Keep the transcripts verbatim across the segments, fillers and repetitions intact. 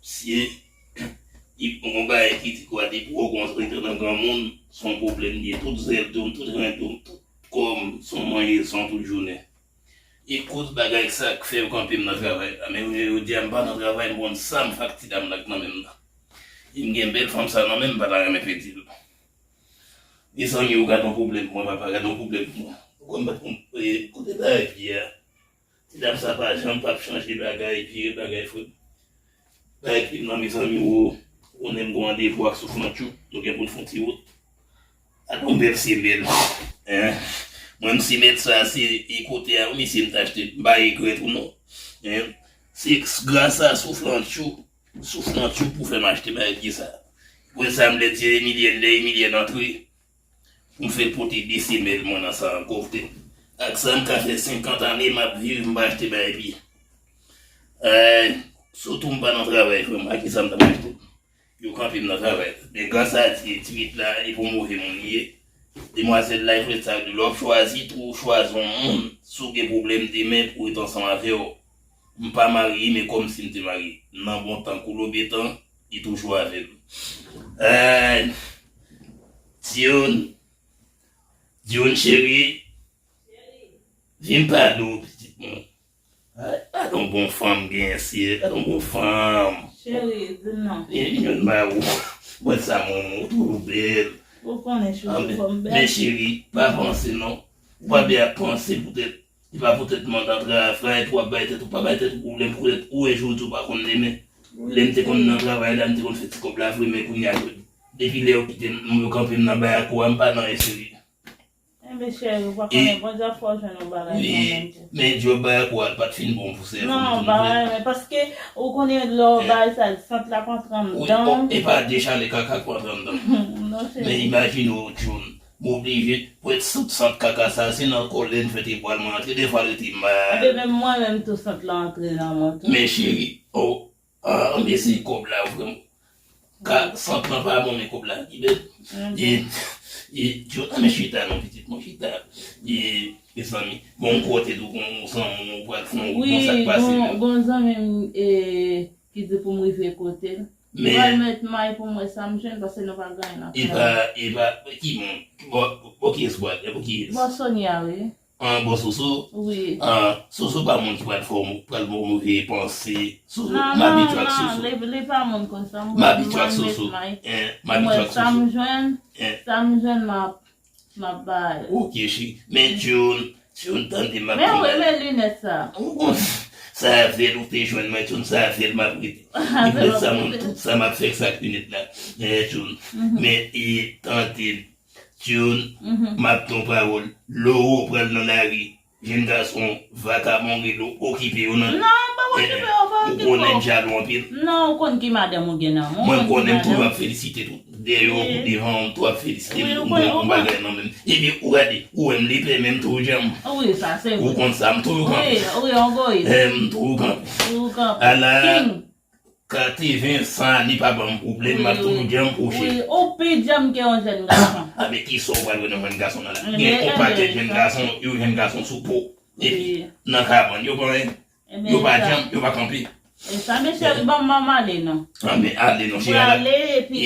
Misye, li gon bagay ki di kwa depi w kontre nan granmoun, se yon pwoblèm li ye. Tout zèl tou, tout ren tou, tout kò m, se yon manje san tout jounen. E koz bagay sa k fè yo kanpe m nan travay la. Men jodi a m pa nan travay, m konn sa m fè ak ti dam nan k nan men m nan. E m gen bèl fanm sa nan men m, m pa ta renmen pèdi l. Mezanmi, ou gad yon pwoblèm pou mwen, papa, gad yon pwoblèm pou mwen. Ou konn bat pou mwen, kote bagay pye a? Ti dam sa pa janm p ap chanje bagay, vire bagay, frè m. Bagay pye m nan, mezanmi, ou konnen m gen randevou ak Souflantchou, nou gen pou n fè yon ti wout. Gad yon bèl semèl. Hein? Mwen, m semèl sa, se e kote a, wi, mesye, m t achte, m pa regrèt ou non. Hein? Se gras a Souflantchou, Souflantchou pou fè m achte bagay pye sa. Pou sa, m lè di Emilien, lè Emilien antre, pou m fè l pote de semèl mwen nan sa ankò, frè. Ak sa, m ka fè senkant ane m ap viv, m pa achte bagay pye. Ay, sitou m pa nan travay, frè m, a kisa m t ap achte? Yo kanpe m nan travay. Men gras a ti, ti pitit la, e pou move moun li ye. Demwazèl la, e frè sa, lè w ap chwazi tou, chwazi yon moun, si w gen pwoblèm demen pou ret ansanm avè w. M pa marye, men kòmsi m te marye. Nan bon tan kou lobetan, li toujou avè m. Ay, Dioun, Dioun cheri, vin pale w, pitit mwen. Ay, gad yon bon fanm genyen, sye, gad yon bon fanm. Cheri, di m non. Vin, vin jwenn mari w. Mwen sa, manman, ou toujou bèl. Ou konnen chouchou fò m bèl. Men cheri, pa panse non. Ou pa byen ap panse poutèt li pa poutèt mandan travay, pou w ap bay tèt ou, pa bay tèt ou pwoblèm, poutèt ou wè jodi ou pa konn demen. Lè m te konn nan travay la, m te konn fè ti kòb la vre, men kounye a, depi lè yo kite m, yo kanpe m nan Bayakou a, m pa nan enserye. Enben, cheri, ou pa konnen, Bondye ap fè w jwenn yon bagay kanmenm tou. Men djòb Bayakou a, l pa t fin bon pou sèvo m tou non, frè. Non, bagay, men paske ou konnen lè w bay sa, sant la konn antre anndan. E pa de chalè kaka k antre anndan. Non, cheri. Men imajine w, Dioun, m oblije, pou èt sant, sant kaka sa, se nan kòlèn vètebral mwen antre, dèfwa l rete mal. Enben, menm mwen menm tou, sant la antre nan mwen tou. Men cheri, oh, ah, m eseye kòb la, vrèman. Ka, sant lan pa bon, men kòb la ki bèl. E, e, Dioun, ah, men chita non, pitit mwen, chita. E, mezanmi, bon, m kwè w te di w gon zanmi w pral fè yon wout, bon, sa k pase menm? Wi, gon zanmi m, e, ki di pou m rive kote l. Li pral met may pou m wè sa m jwenn, paske nou pa gen anyen nan kay la. E pa, e pa, ki moun? Bò, bò kiyès w pral? E pou kiyès? Bò Sonia, wi. An, bò Soso? Wi. An, Soso pa moun ki pral fè w, pral ba w move panse. Soso, m abitye ak Soso. Non, non, non, li, li pa moun konsa. M abitye ak Soso. Mwen, mwen met may. Eh, m abitye ak Soso. Mwen, sa m jwenn, sa m jwenn, m ap M ap bay. Ok, cheri. Men Dioun, Dioun, tande m ap di w. Men wi, men linèt sa. Ou konn sa avè l ou te jwenn mwen, Dioun, sa avè l m ap rete. Li prèt sa mwen, tout sa m ap fè sa ak linèt la. Eh, Dioun. Men, e, tande m. Dioun, m ap di w pawòl. Lè w pral nan lari, jèn gason, vakabon, rele w, okipe yo nan. Non, m p ap okipe yo, pa okipe w. Ou konnen m jalou anpil. Non, ou konn ki madanm ou gen nan men w. Mwen, m konnen m toujou ap felisite tou. Dèyè w, devan w, m tou ap felisite m pou m pran yon bagay nan men m. Epi, ou gade, ou wè m lepè, men m toujou djanm. Wi, sa se vre. Ou konn sa, m toujou kanpe. Wi, wi, on goyis. Eh, m toujou kanpe. Toujou kanpe. Ala, katreven, san ane pa ban m pwoblèm, m ap toujou djanm kouche. Wi, ou pi djanm ke yon jèn gason. A, men kisa w pral wè nan jèn gason nan la? Gen yon pakèt jèn gason, yo jèn gason sou po. Epi, nan kabann, yo pa anyen. Yo pa djanm, yo pa kanpe. E sa, men cheri, ban m, ban m ale non. A, men ale non, cheri, ala. M prale, epi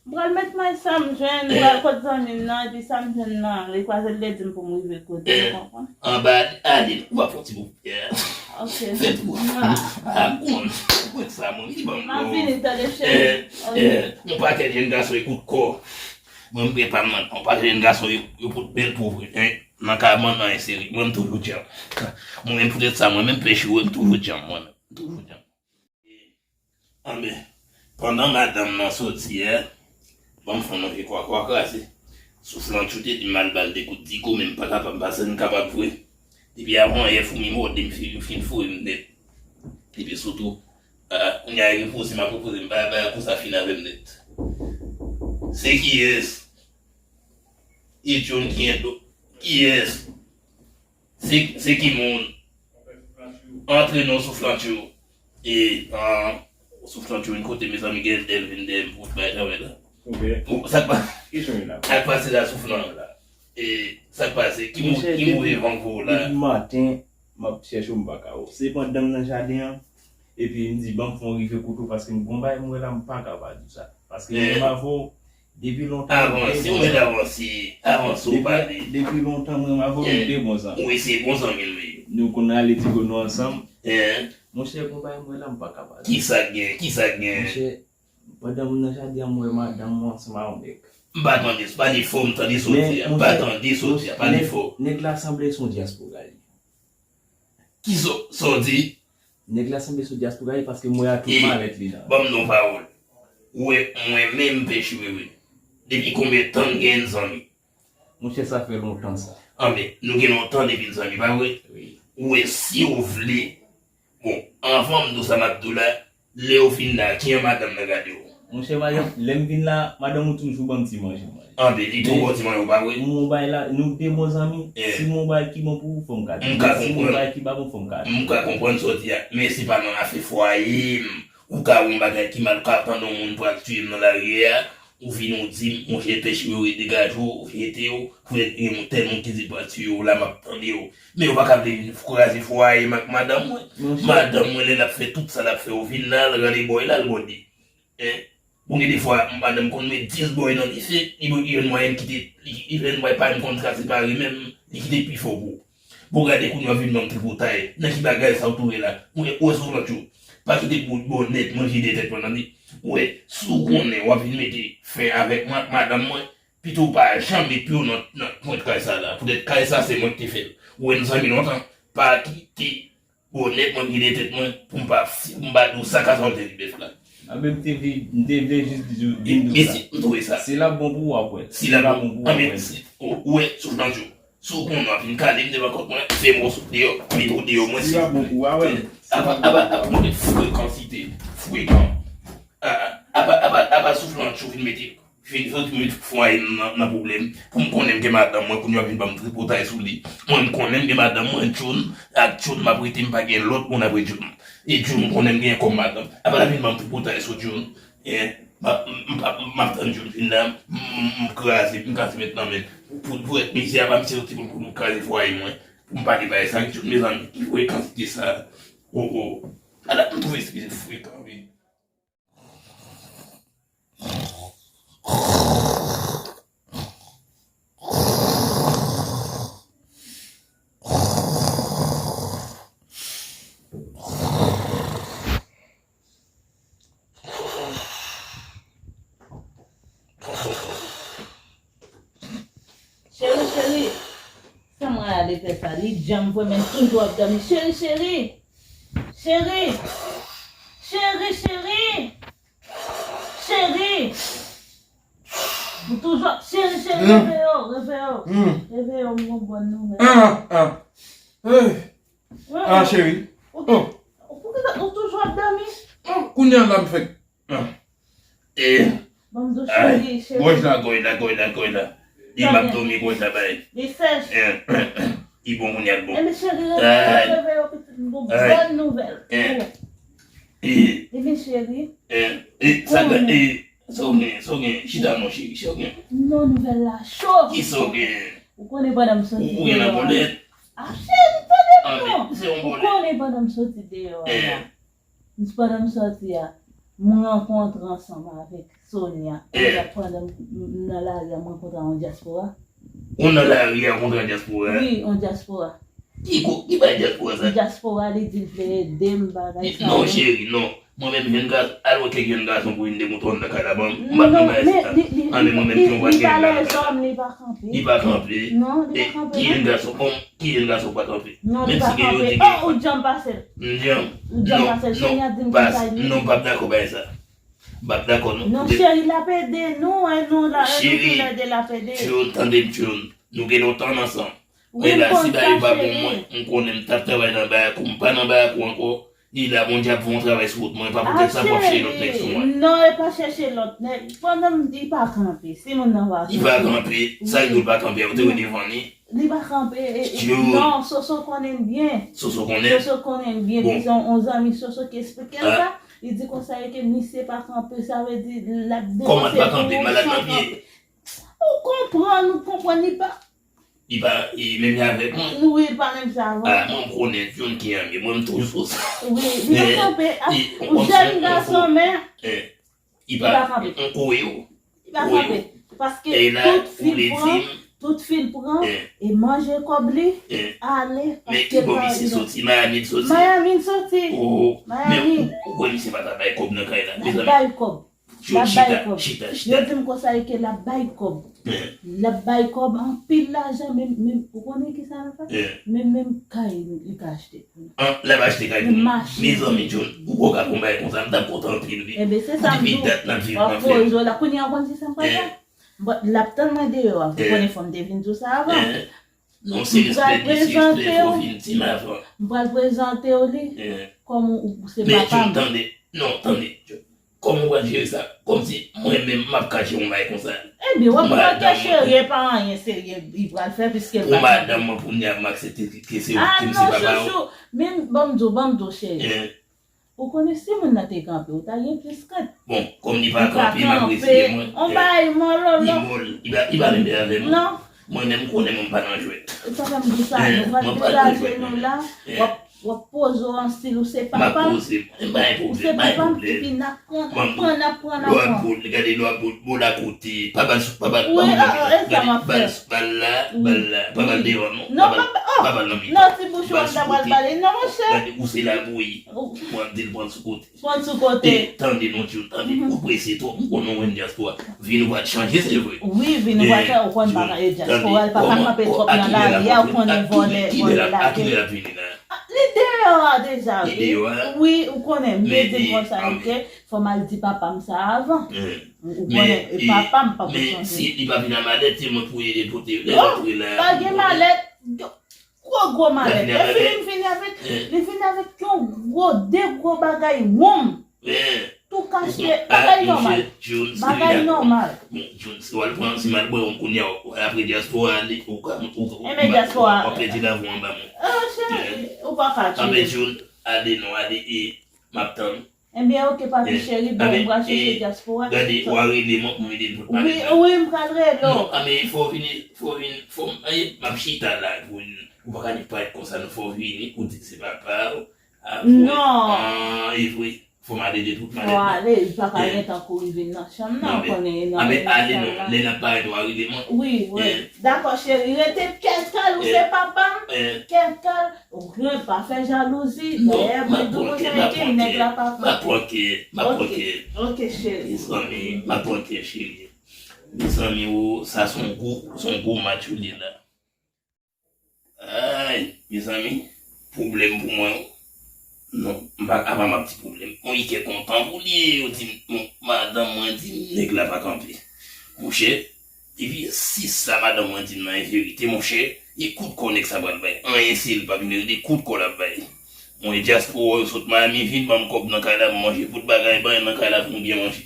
m pral met may sa m jwenn, m pral kot zanmi m nan, epi sa m jwenn nan, li kwaze l te di m pou m rive kote, ou konprann? Anba, ale, ou pa fè yon ti bout. Ok. Fè tou. A, m konn, ou konn sa, mwen, li ban m love. M ap vini, tande, cheri. Eh, eh, yon pakèt jèn gason ekout kò. Mwen, m gen pa m nan, yon pakèt jèn gason, yo, yo pot bèl pou vre, hein. Nan kabann nan, seri. Mwen, m toujou djanm. Mwen menm, poutèt sa, mwen menm, pechou, m toujou djanm, mwen menm. M toujou djanm. Anben, pandan madanm nan soti a, ban m fè yon vye kwakwa kraze. Souflantchou te di m al ba l de kout digo, men m pa kapab, m pa santi m kapab vre. Depi avanyè foumi mòde m, fi-, m fin foure m nèt. Epi sitou, a, kounye a, repoze, m ap repoze, m pa bay konsa fin avè m nèt. Se kiyès? E John ki endo. Kiyès? Se, se ki moun? Antre non, Souflantchou. E, an, Souflantchou vin kote, mezanmi, gen Delvin dèyè m pou bay travay la. Ou, sa k pa-, sa k pase la, Souflan? E, sa k pase? Ki mou-, ki move van k voye w la? Depi maten, m ap chèche w, m pa ka wè w. Se pandan m nan jaden an, Epi m di, ban m fè yon rive kote w, paske m gon bagay m wè la, m pa ka pa di w sa. Paske mwen menm avè w, depi lontan, nou Avanse, ou mèt avanse, avanse w pale. Depi lontan, mwen menm avè w, nou de bon zanmi. Wi, se bon zanmi nou ye. Nou konn ale ti kote nou ansanm. Monchè, gon bagay m wè la, m pa ka pa di w. Kisa k gen? Kisa k gen? Monchè, pandan m nan jaden an, m wè madanm mwen ansanm a yon nèg. M pa tande, pale fò, m tande sa w di a. M pa tande sa w di a, pale fò. Nèg la sanble se yon dyaspora li ye. Ki sa, sa w di? Nèg la sanble se yon dyaspora li ye paske m wè a tout malèt li la. Ban m di w yon pawòl. Ou wè, mwen menm Pè Chiwewe, depi konbyen tan n gen n zanmi? Monchè, sa fè lontan sa. Anben, nou gen lontan depi n zanmi, pa vre? Wi. Ou wè, si w vle, bon, anvan m di w sa m ap di w la, lè w vin la, kijan madanm nan gade w? Monchè, madanm, lè m vin la, madanm ou toujou ban m ti manje m manje. Anben, li toujou ba w ti manje w, pa vre? M wè yon bagay la, nou de bon zanmi. Si m wè yon bagay ki bon pou ou, fò m ka di w. Men si m wè yon bagay ki pa bon, fò m ka di w. M ka konprann sa w di a, men se pa nan afè fwaye m. Ou ka wè yon bagay ki mal, ou ka tande yon moun pral tiye m nan lari a, ou vini ou di m, monchè, Pè Chiwewe, degaje w, jete w, pou tèl moun ki di l pral tiye w la, m ap tande w. Men ou pa ka vle vin kraze fwaye m ak madanm mwen. Madanm mwen, lè l ap fè tout sa l ap fè, ou vin la, l rale bòy la, l bòde. Bon, gen defwa, madanm konn met dis bòy nan dife, li jwenn mwayenn kite, li jwenn mwayenn pa menm konn trase pare menm, li kite pifò pou ou. Bon, gade kounye a w vin ban m tripotay. Nan ki bagay sa w twouve la? Ou wè, ou wè Souflantchou. Pa kite bò, bò nèt manje de tèt mwen, tande. Ou wè, si w konnen w ap vin mete fen avèk mwen ak madanm mwen, pito w pa janm met pye w nan, nan pwent kay sa la. Poutèt kay sa, se mwen ki te fè l. Ou wè, n zanmi lontan. Pa kite bò nèt mwen vire tèt mwen pou m pa, pou m pa di w sa k ap sòti nan bèf la. Anben, m te vle, m te vle jis di w, di w sa. Mesye, m twouve sa. Si l ap bon pou ou, w ap wè. Si l ap bon pou ou, w ap wè. Anben, ou wè, Souflantchou. Si w konnen w ap vin kale m devan kòt mwen, fè m yon sot deyò, mete w deyò mwen silvouplè. Apa, apa, apa, mwen frekansite, frekan. Apa, apa, apa, Souflantchou vin mete, vin, vin mete fwaye m nan, nan pwoblèm. Pou m konnen m gen madanm mwen, kounye a w ap vin ban m tripotay sou li. Mwen, m konnen m gen madanm mwen, June, ak June m ap rete, m pa gen lòt moun apre June. E June, m konnen m gen kòm madanm. Apa l ap vin ban m tripotay sou June. Eh, m ap, m, m, m ap tann June vin la, m, m, m kraze, m kase met nan men. Pou, pou, pou èt mizè a pa m se yon timoun pou nou kraze fwaye mwen. Pou m pale bagay sa, June, mezanmi, ki frekans ki sa? Oh, oh. Ala, m twouve se frekan, wi. Cheri, cheri. Sa mwen ale fè sa? Li djanm vre, men toujou ap dòmi. Cheri, cheri. Cheri. Cheri, cheri. Cheri. Ou toujou ap, cheri, cheri, reveye w, reveye w. Reveye w, m gon bòn nouvèl. Ah, cheri. Ou, ou, ou toujou ap dòmi? Kounye a la m fèk. E. Ban m di w cheri, cheri. Gòj la, gòj la, gòj la, gòj la. Li m ap dòmi, gòj la bay. Li sèch. Li bon, kounye a l bon. Enben cheri, reveye w, reveye w, pitit, m gon bòn nouvèl. Enben cheri. E, sa gen, e, sa w gen, sa w gen, chita non cheri, sa w gen. Non, nouvèl la cho. Kisa w gen? Ou konnen pandan m soti deyò a. Ou gen nan bòlèt. A cheri, tande m non. Ou konnen pandan m soti deyò a la. Pandan m soti a, m rankontre ansanm avèk Sonia. Pandan m nan lari a, m rankontre yon dyaspora. Ou nan lari a, ou rankontre yon dyaspora? Wi, yon dyaspora. Ki ko, ki bay dyaspora sa? Dyaspora, li di l vle ede m, bagay sa. Non, cheri, non. Mwen menm, jèn gason, al wè kèk jèn gason pou vin demoutre w anndan kay la, ban m. M pa t nan bagay sa. Anben, mwen menm, si yon bwat gen lè. Li pa lèzòm, li pa kanpe. Li pa kanpe? Non, li pa kanpe. Ki jèn gason? Ki jèn gason pa kanpe? Non, li pa kanpe. Oh, ou djanm pase l. M djanm. Ou djanm pase l. Sonia di m konsa li. Non, m p ap dakò bay sa. M p ap dakò non. Non, cheri, l ap ede nou, e nou la, e nou ki lede l ap ede. Cheri, June, tande m, June. Nou gen lontan n ansanm. Men la, si bagay yo pa bon, mwen, m konnen m t ap travay nan barakou, m pa nan barakou ankò. Li la, Bondye ap fè yon travay sou wout mwen, pa poutèt sa pou w ap chèche lòt nèg sou mwen. Non, e pa chèche lòt nèg. Pandan m di pa kanpe, si moun nan pa kanpe. Li pa kanpe. Sa k di w l pa kanpe a, ou te wè devan li? Li pa kanpe. Non, Soso konnen l byen. Soso konnen? Soso konnen l byen. Bon. Dizon, yon zanmi Soso ki eksplike l sa. Li di konsa ke misye pa kanpe, sa vle di l ap depanse pou yon chan kanpe. Kòman l pa kanpe? Malad nan pye? Ou konprann, ou konprann, li pa. Li pa, li menm jan avèk mwen. Wi, li pa menm jan avè w. Ah, mwen, m konnen Jun ki an mi. Mwen, m toujou sou sa. Wi, li pa kanpe. Ou jèn gason, men li pa kanpe. M kore w. Li pa kanpe. Paske tout fi l pran, tout fi l pran, e manje kòb li, ale, paske pa. Men ki bò misye soti? Miami l soti? Miami l soti. Oh, men ou kwè misye pa ta bay kòb nan kay la? L ap bay kòb. L ap bay kòb. Yo di m konsa, e ke l ap bay kòb. L ap bay kòb, anpil lajan, menm, menm, ou konnen ki sa l ap fè? Menm, menm kay li ka achte pou nou. L ap achte kay pou nou. Mezanmi, Jun, ou kwè w ka fè yon bagay konsa? M t ap kontan anpil, wi. Ebyen, se sa m di w. Depi dat n ap viv nan fèm. Kounye a, ou konn ki sa m pral fè? Bon, l ap tann mwen deyò a. Ou konnen fò m te vin di w sa avan. Non, se respè, se respè, fò vin di m avan. M pral prezante w li kòm ou, ou se papa m. Men Jun, tande. Non, tande, Jun. Kòman w pral jere sa? Kòmsi mwen menm m ap ka jere yon bagay konsa. Ebyen, w ap pral fè cheri, e pa anyen serye li pral fè, piske l pa... Ou madanm mwen, pou m di a, m aksepte ke se ou ki se papa ou. Ah non, chouchou. Men ban m di w, ban m di w, cheri. Ou konnen si moun nan te kanpe, ou ta gen plis krent. Bon, kòm li pa kanpe, m ap retire mwen. On bagay mòlòlò. Li mòl, li pa, li pa menm avè mwen. Non. Mwen menm, m konnen mwen pa nan jwèt. Ou pa fè m di sa, nou pral degaje nou la. W ap, w ap poze w an stil ou se papa m. M ap poze m. M pa gen pwoblèm, m pa gen pwoblèm. Ou se papa m, epi n ap pran, n ap pran, n ap pran, n ap pran. Lwa boul, gade lwa boul, boul akote. Pa ba l sou, pa ba l, pa ba l, gade, ba l, ba l la, ba l la, pa ba l devan non. Non, pa ba l nan mitan. Non, ti bouch ou ap ta pral bale. Non, monchè. Gade, ou se labouyi. Mwen, m di l pran sou kote. Pran sou kote. E, tande non, Jun, tande. Ou prese twòp. M konnen w menm dyaspora. Vi nou pral chanje, se vre. Wi, vi nou pral chanje. Ou konn pa nan dyaspora, li pa ka kanpe twòp nan lari a, ou konnen vòlè, vòlè lage. Kilè l ap vini la? Li deyò a deja, wi. Li deyò a? Wi, ou konnen, m te di l konsa, ok, fò m al di papa m sa avan. Ou konnen, e papa m pa pou chanje. Men si li pa vin a malèt, se mwen pou ede pote. Lè l antre la, pa gen malèt. Gwo, gwo malèt. Epi li vini avèk, li vini avèk yon gwo, de gwo bagay wonm. Tou kache, bagay nòmal. Bagay nòmal. Bon, Jun, si w al pran, si m al bwè yon kounye a, apre dyaspora, li, ou ka, ou, ou, enben dyaspora, w ap pèdi lavi w anba mwen. Oh, cheri, ou pa ka tcheke. Anben Jun, ale non, ale, e, m ap tann. Ebyen, ok, papi cheri, bon, m pral chèche dyaspora. Gade, w a rele mwen pou m ede l pou l pale. Wi, wi, m pral rele w. Non, a, men fò w vini, fò w vin, fò m, e, m ap chita la pou vin. Ou pa ka vin parèt konsa, non, fò w vini pou di se papa w. Non. Ah, e vre, fò m ale de tout mannyè. Fò w ale, li pa ka gentan kouri vin nan chanm nan, ou konnen nan emisyon la. A, men ale non, lè n ap parèt, w a rele mwen. Wi, wi. Dakò, cheri, rete kèkal, ou se papa m. Kèkal. Ou gen pa fè jalouzi, dayè, mwen di w konsa, e ke nèg la pa pran. M ap pranke, m ap pranke. Ok, cheri. Mezanmi, m ap pranke, cheri. Mezanmi, o, sa se yon gwo, se yon gwo match ou li la. Ay, mezanmi, pwoblèm pou mwen, o. Non, m pa, apa m ap di pwoblèm. Mwen, li kè kontan pou li, yo di m, madanm mwen di m, nèg la pa kanpe. Monchè, Epi, si sa madanm mwen di m nan e verite, monchè, e kout kò nèg sa pral bay. Anyen si l pa vin rele, kout kò l ap bay. Mwen, dyaspora yo sot Miami, vin ban m kòb nan kay la, m manje bout bagay, ban nan kay la pou m byen manje.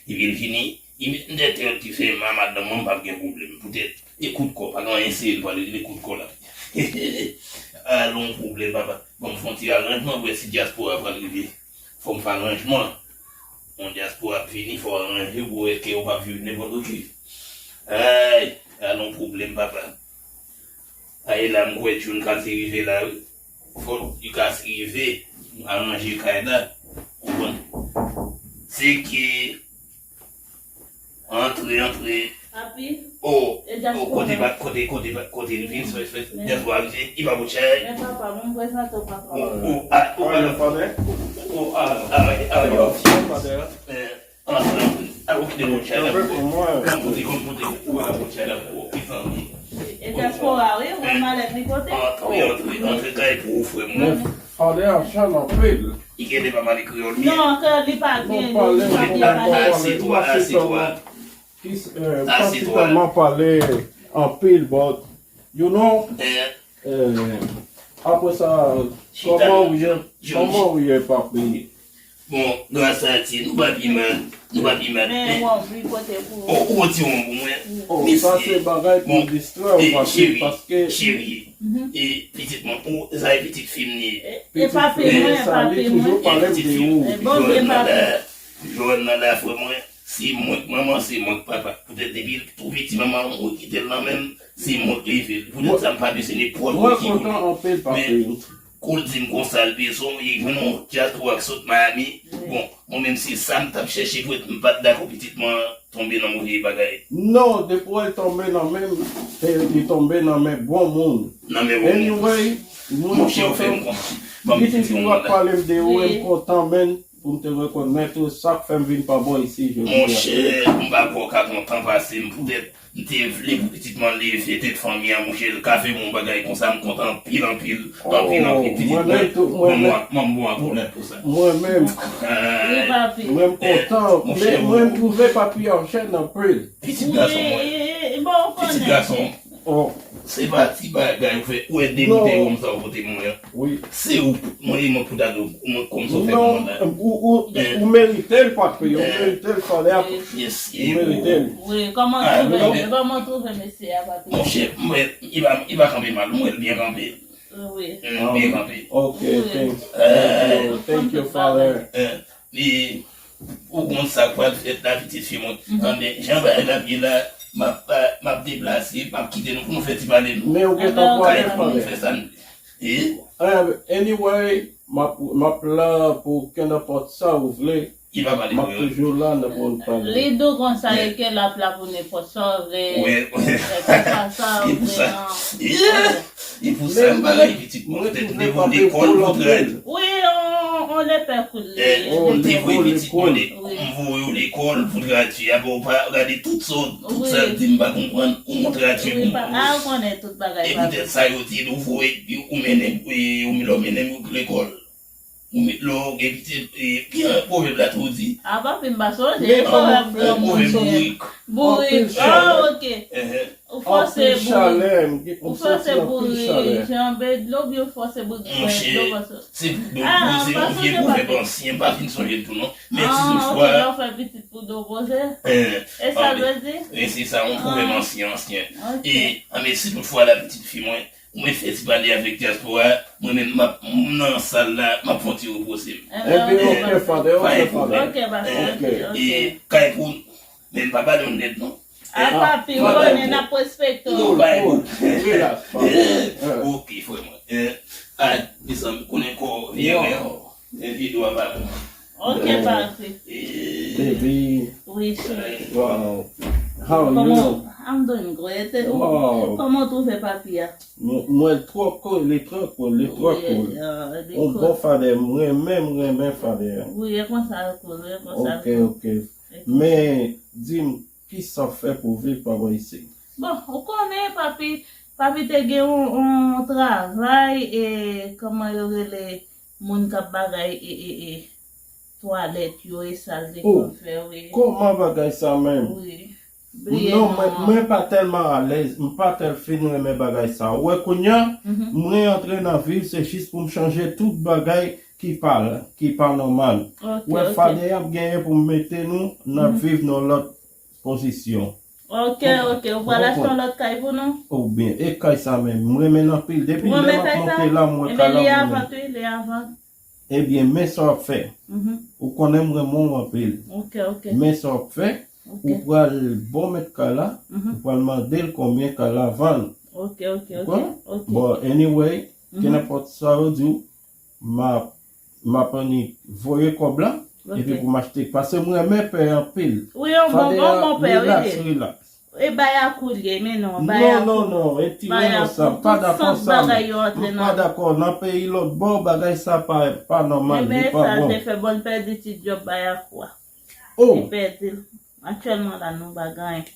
Epi l vini, li met m tèt ki fè m a madanm mwen, m p ap gen pwoblèm. Poutèt, e kout kò, pa gen anyen si l pral rele, kout kò l ap. Alon pwoblèm, papa. Ban m fè yon ti aranjman, pou wè si dyaspora pral rive. Fò m fè aranjman. Yon dyaspora ap vini, fò w aranje pou wè ke w p ap viv nenpòt ki. Ay, ala yon pwoblèm, papa. Ay, la, m kwè Jun ka rive la, wi. Fò li ka rive, aranje kay la. Ou konprann? Se ke Antre, antre. Papi. Oh, e oh, kote dyaspora. Kote, kote, kote li vin, fè, fè, dyaspora rive, li pa bout chay. Men papa, mwen prezante w papa. Oh, oh, ah, oh, oh, ah, ah, ah, yo. Eh, antre, antre. Ah, ou kite bout chay la pou mwen. Mwen pote, mwen pote, ou pa bout chay la pou ou, mezanmi. E dyaspora, wi, ou malèt li pote. Antre, antre, antre, kay pou ou, frè mwen. Fadè a chal anpil. Li genlè pa pale kreyòl byen. Non, kreyòl li pa byen, li pa byen pale. Asitwa, asitwa. Ki, eh, pa si tèlman pale anpil, but, you know, eh, apre sa, kòman ou ye, kòman ou ye, papi? Bon, gras a Dye, nou pa pi mal, nou pa pi mal. Men, wonm, li pote pou ou. Oh, ou pote wonm pou mwen. Oh, sa se bagay pou distrè w, papi, paske cheri, e pitit mwen, ou, sa e pitit fi m li ye. E papi mwen, papi mwen. Sa li toujou pale m de ou. Jòn nan la, jòn nan la, frè mwen. Se mwen k manman, se mwen k papa. Poutèt depi l tou piti, manman an mouri kite l nan men m, se mwen k leve l. Poutèt sa, m pa bezwen nenpòt moun ki pou li. Mwen kontan anpil, papi. Men, kou l di m konsa l bezwen, li jwenn yon dyaspora k sot Miami. Bon, mwen menm se sa m t ap chèche pou m pa t dakò pitit mwen tonbe nan move bagay. Non, depi w wè l tonbe nan men m, se li tonbe nan men bon moun. Nan men bon moun. Anyway, mwen kontan. Pitit ou ap pale m de ou, e m kontan, men. Pou m te rekonèt ou, sa k fè m vin pa bò isi jodi a. Monchè, m pa kwè w ka kontan pase m poutèt m te vle pou pitit mwen leve tèt fanmi an, monchè, l ka fè m yon bagay konsa, m kontan anpil, anpil, anpil, anpil, pitit mwen. Mwen menm, mwen menm kontan, men mwen twouve papi an chèn anpil. Pitit gason mwen. Pitit gason. Se pa ti bagay ou fè, ou wè de boutèy wonm sa ou pote mwen an. Se ou, mwen, mwen pou dado, mwen kòm sa ou fè mwen la. Ou merite l, papi, ou merite l, falè a. Ou merite l. Wi, kòman twouve, kòman twouve mesye a, papi? Monchè, mwen, li pa, li pa kanpe mal, mwen, l byen kanpe. Wi. L byen kanpe. Ok, thank you, thank you, father. Li, ou konn sa k pral fèt la, pitit fi mwen. Anben, jan bagay la ap ye la, m ap, m ap deplase, m ap kite nou pou nou fè ti pale nou. Men ou gentan pwale, fanmi. Fè sa nou vle. Anyway, m ap, m ap la pou kenenpòt sa ou vle. M ap toujou la nan pou nou pale. Li di w konsa, e ke l ap la pou nenpòt sa w vle. Wi. Se konsa sa w vle, non. E pou sa m pa lage pitit mwen, poutèt m te voye lekòl pou tradui. Wi, on, on lepè koule. M te voye pitit mwen, m voye w lekòl pou tradui. Apre w pa gade tout sa, tout sa l di m pa konprann, ou tradui pou mwen. E poutèt sa yo di, ou voye, ou mennen, ou lè w mennen m lekòl. Ou met lè w gen pitit, e, ki pwovèb la tou di? A, papi, m pa sonje, e pwovèb granmoun sonje. Bourik. Bourik. Ah, ok. Ou fòse bourik. Ou fòse bourik janbe dlo, oubyen ou fòse bourik bwè dlo, paske. Se pou do poze, yon vye pwovèb ansyen, m pa fin sonje l tou non. Men si toutfwa. Ah, ok, lè w fè pitit pou do poze. E sa l vle di? E se sa, yon pwovèb ansyen, ansyen. Ok. E, men si toutfwa la pitit fi mwen, mwen fè ti pale avèk dyaspora, mwen menm m ap, m nan sal la, m ap fè yon ti repoze m. Enben, ok, father, ok, father. Ok, papa, ok, ok. E kay pou, men m pa ba nou nèt non. A, papi, ou konnen n ap respekte w. Non, bay pou. Relax, father. Ok, frè mwen. A, mezanmi, konnen kò vye wè. Epi dwa pa bon. Ok, papi. Baby. Wi, cheri. Wow. How are you? I'm doing great. Wow. Kòman w twouve papi a? Mwen, mwen twò cool, li twò cool, li twò cool. On bon father, mwen menm, mwen renmen father. Wi, e konsa l cool, e konsa l cool. Ok, ok. Men, di m, kisa w fè pou w viv pa bò isi? Bon, ou konnen, papi, papi te gen yon, yon travay, e, kòman yo rele, moun k ap bagay e, e, e, twalèt yo e sa l te konn fè, wi. Kòman bagay sa menm? Wi. Non, mwen, mwen pa tèlman alèz, m pa tèl fin renmen bagay sa. Ou wè kounye a, mwen antre nan viv, se jis pou m chanje tout bagay ki pa, ki pa nòmal. Ou wè, father ap genyen pou m mete nou, n ap viv nan lòt pozisyon. Ok, ok. Ou pral achte yon lòt kay pou nou? Oubyen, e kay sa menm, m renmen l anpil. Depi lè m ap monte la, m wè kay la, m renmen. Li avan, wi, li avan. Ebyen, men sa w ap fè. Ou konnen m renmen w anpil. Ok, ok. Men sa w ap fè, ou pral ba w mèt kay la, ou pral mande l konbyen kay la vann. Ok, ok, ok. Ou konprann? Ok. Bon, anyway, kenenpòt sa yo di w, m ap, m ap annik voye kòb la, epi pou m achte, paske m renmen pè anpil. Wi, yon bon, yon bon pè, wi. Relax, relax. E bay a koulye, men non, bay a koulye. Non, non, non, retire non sa, m pa dakò sa, m pa dakò, nan peyi lòt bò, bagay sa pa, pa nòmal, li pa bon. Ebyen, sa te fè bon, l pèdi ti djòb bay a kou a. Oh! Li pèdi l. Aktyèlman la, nou pa gen anyen.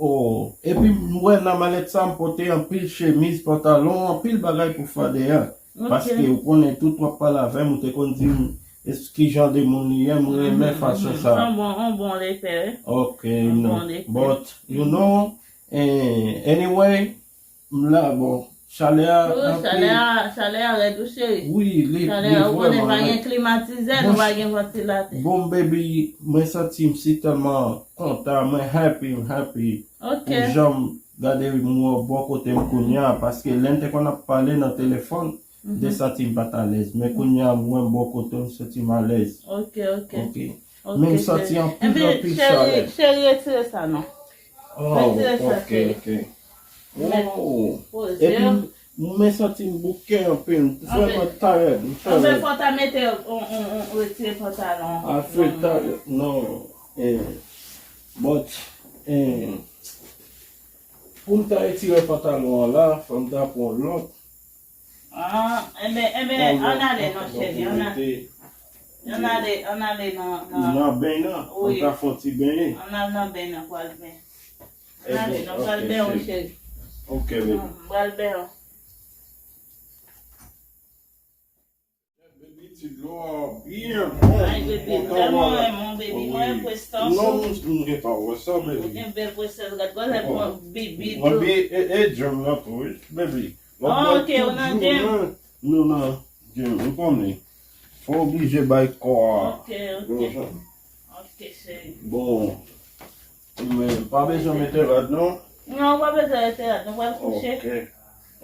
Oh, epi m wè nan malèt sa, m pote anpil chemiz, pantalon, anpil bagay pou father a. Ok. Paske ou konnen tout w ap pale avè m, ou te konn di m, es, ki jan de moun li ye, m renmen fason sa. On bon, on bon lepè, wi. Ok, non. But, you know, eh, anyway, m la, bon, chalè a, wi, chalè a, chalè a rèd, wi, cheri. Wi, li, chalè a, ou konnen, pa gen klimatizè, nou pa gen vantilatè. Bon, baby, mwen santi m si tèlman kontan, mwen happy, m happy. Ok. Pou jan m gade m wè w bò kote m kounye a, paske lè n te konn ap pale nan telefòn, m te santi m pa t alèz. Men kounye a, m wè m bò kote w, m santi m alèz. Ok, ok. Ok. Men m santi anpil, anpil chalè. Cheri, retire sa non. Oh, retire sa, ok, cheri. Ok. Oh. Poze. Epi m, m santi m bouke anpil. M vrèman tayè, m tayè. Anfen, fò ta mete on, on, on, retire pantalon. I feel tired. Non. Eh, but, eh, pou m ta retire pantalon an la, fò m ta pran lòt. Ah, enben, enben, ann ale non, cheri, ann ale. Ann ale, ann ale nan, nan, nan beny nan. Wi. Ann ta fè yon ti benyen. Ann al nan beny nan, pral benyen. Ann ale, nan pral benyen, cheri. Ok, baby. Pral benyen. Baby, ti dlo a byen bon. Ay, baby, m tèlman renmen w, baby, mwen prestans. Non, m, m gentan wè sa, baby. Ou gen bèl prestans, gad, gad, bon, baby, dlo. Mwen byen, e, e, gym nan tou, wi, baby. Ah, ok, ou nan gym. Nou nan gym, ou konnen. Fò oblije bay kò a. Ok, ok. Ok, cheri. Bon. Men, pa bezwen mete rad, non? Non, ou pa bezwen mete rad, nou pral kouche. Ok.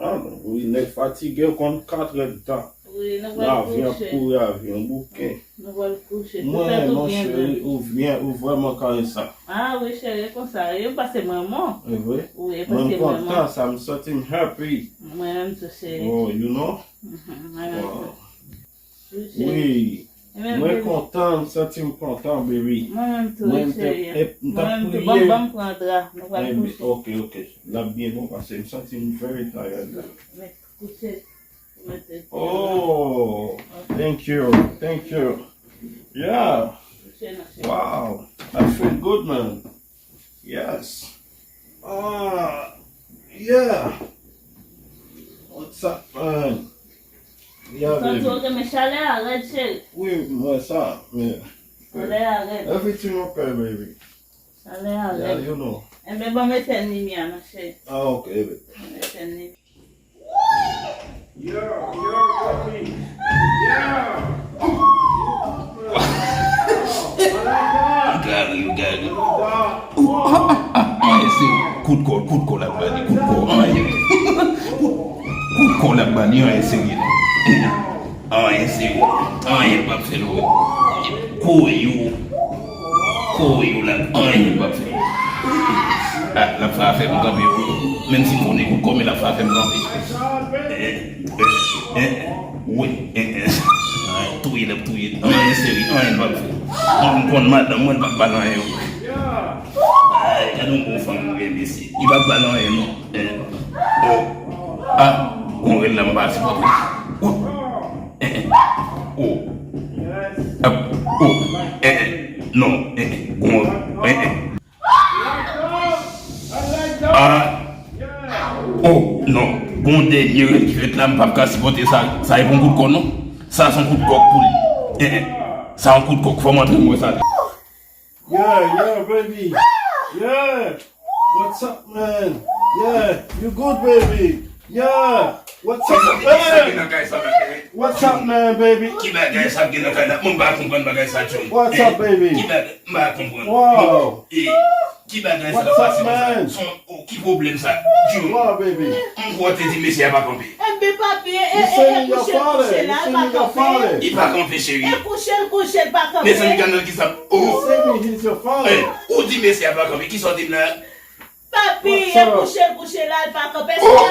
Ah, non, wi, nèg fatige, ou konn katrè de tan. Wi, nou pral kouche. Lavi ap kouri avyon, bouke. Nou pral kouche. Mwen, mon cheri, ou byen, ou vrèman kare sa. Ah, wi, cheri, e konsa, e pase mwen, mwen. E vre? Wi, e pase mwen, mwen. Mwen kontan sa, m santi m happy. Mwen menm tou, cheri. Oh, you know? Mhm, mwen menm tou. Wi, cheri. Wi. Mwen kontan, m santi m kontan, baby. Mwen menm tou, cheri. Mwen menm tou, ban m, ban m pran dra, nou pral kouche. Ok, ok. L ap byen bon, paske m santi m very tired la. Mèt kouche. Oh, thank you, thank you. Yeah. Wow, I feel good, man. Yes. Ah, yeah. What's up, man? Yeah, baby. Santi w renmen chalè a rèd, cheri. Wi, m wè sa, men. Chalè a rèd. Everything okay, baby. Chalè a rèd. Yeah, you know. Enben, ban m etèn limyè a, non, cheri. Ah, ok, baby. Ban m etèn limyè. You got it, you got it. Anyen se kout kò, kout kò l ap ba li, kout kò, anyen. Kout, kout kò l ap ba li, anyen serye non. Anyen serye, anyen l p ap fè l wè. Koyo. Koyo la, anyen l p ap fè. Ah, l ap fè afè m kanpe wi. Menm si m konnen kout kò, men l ap fè afè m kanpe. Eh, eh, eh, wi, eh, eh. Ay, touye l ap touye. Anyen serye, anyen l p ap fè. Mwen m konn madanm mwen, l p ap ba l anyen wi. Ay, gade yon bon fanm ou gen, mesye. Li p ap ba l anyen non. Eh, oh, ah, gon rèl la m pa sipote. Oh. Eh, eh. Oh. Ap, oh. Eh, eh. Non. Eh, eh. Gon, eh, eh. Ah. Oh, non. Gon dènye rèl ki fèt la, m p ap ka sipòte sa. Sa e pa yon kout kò, non. Sa se yon kout kòk pou li. Eh, eh. Sa yon kout kòk. Fò m antre m wè sa. Yeah, yeah, baby. Yeah. What's up, man? Yeah, you good, baby? Yeah. What's up, man? What's up, man, baby? Ki bagay sa gen nan kay la? Mwen pa konprann bagay sa, John. What's up, baby? Ki bagay? M pa konprann. Wow. Eh, ki bagay sa? What's up, man? Son, oh, ki pwoblèm sa? John. Wow, baby. M kwè w te di mesye a pa kanpe. Enben, papi, e, e, e, kouche l, kouche l, al pa kanpe. Li pa kanpe, cheri. E kouche l, kouche l, pa kanpe. Mezanmi, gade nan ki sa. Oh. Send me, he's your father. Eh, ou di mesye a pa kanpe. Ki sa w di m la? Papi, e kouche l, kouche l, al pa kanpe. Oh.